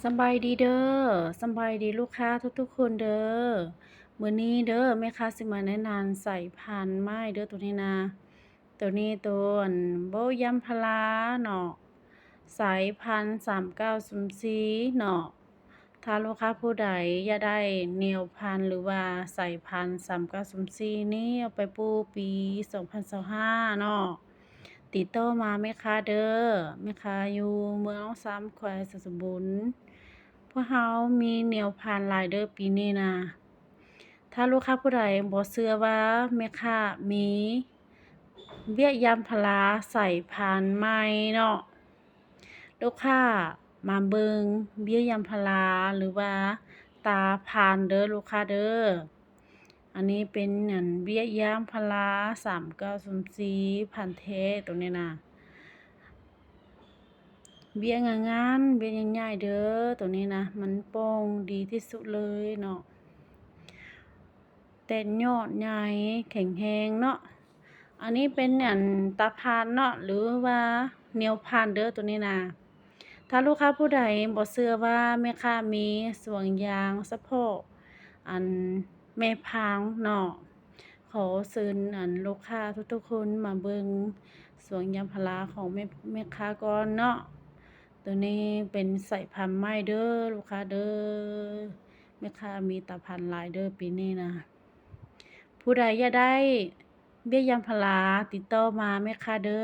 ສະບາຍດີເດີ ສະບາຍດີລູກຄ້າທຸກໆຄົນເດີ. ມື້ນີ້ເດີ ແມ່ຄ້າຊິມາແນະນຳສາຍພັນໃໝ່ເດີ ໂຕນີ້ນະ. ໂຕນີ້ໂຕອັນ ໂບະຢາງພາລາເນາະ ສາຍພັນສາມເກົ້າສູນສີ່ເນາະ. ຖ້າລູກຄ້າຜູ້ໃດຢາກໄດ້ແນວພັນ ຫຼືວ່າສາຍພັນສາມເກົ້າສູນສີ່ນີ້ ເອົາໄປປູກປີສອງພັນຊາວຫ້າເນາະ ຕິດຕໍ່ມາແມ່ຄ້າເດີ. ແມ່ຄ້າຢູ່ເມືອງຊຳ ແຂວງໄຊສົມບູນ. ພວກເຮົາມີແນວພັນຫຼາຍເດີປີນີ້ນະ. ຖ້າລູກຄ້າຜູ້ໃດບໍ່ເຊື່ອວ່າແມ່ຄ້າມີເບ້ຍຢາງພາລາສາຍພັນໃໝ່ເນາະ ລູກຄ້າມາເບິ່ງເບ້ຍຢາງພາລາ ຫຼືວ່າຕາພັນເດີລູກຄ້າເດີ. ອັນນີ້ເປັນອັນເບ້ຍຢາງພາລາສາມເກົ້າສູນສີ່ພັນແທ້ໂຕນີ້ນະ. ເບ້ຍງາມໆ ເບ້ຍໃຫຍ່ໆເດີ ໂຕນີ້ນະ ມັນປ່ອງດີທີ່ສຸດເລີຍເນາະ ແຕ່ຍອດໃຫຍ່ແຂງແຮງເນາະ. ອັນນີ້ເປັນອັນຕາພັນເນາະ ຫຼືວ່າແນວພັນເດີໂຕນີ້ນະ. ຖ້າລູກຄ້າຜູ້ໃດບໍ່ເຊື່ອວ່າແມ່ຄ້າມີສວນຢາງສະເພາະອັນແມ່ພັນເນາະ ຂໍເຊີນອັນລູກຄ້າທຸກໆຄົນມາເບິ່ງສວນຢາງພາລາຂອງແມ່ ແມ່ຄ້າກ່ອນເນາະ. ໂຕນີ້ເປັນສາຍພັນໃໝ່ເດີລູກຄ້າເດີ. ແມ່ຄ້າມີຕາພັນຫຼາຍເດີປີນີ້ນະ. ຜູ້ໃດຢາກໄດ້ເບ້ຍຢາງພາລາ ຕິດຕໍ່ມາແມ່ຄ້າເດີ.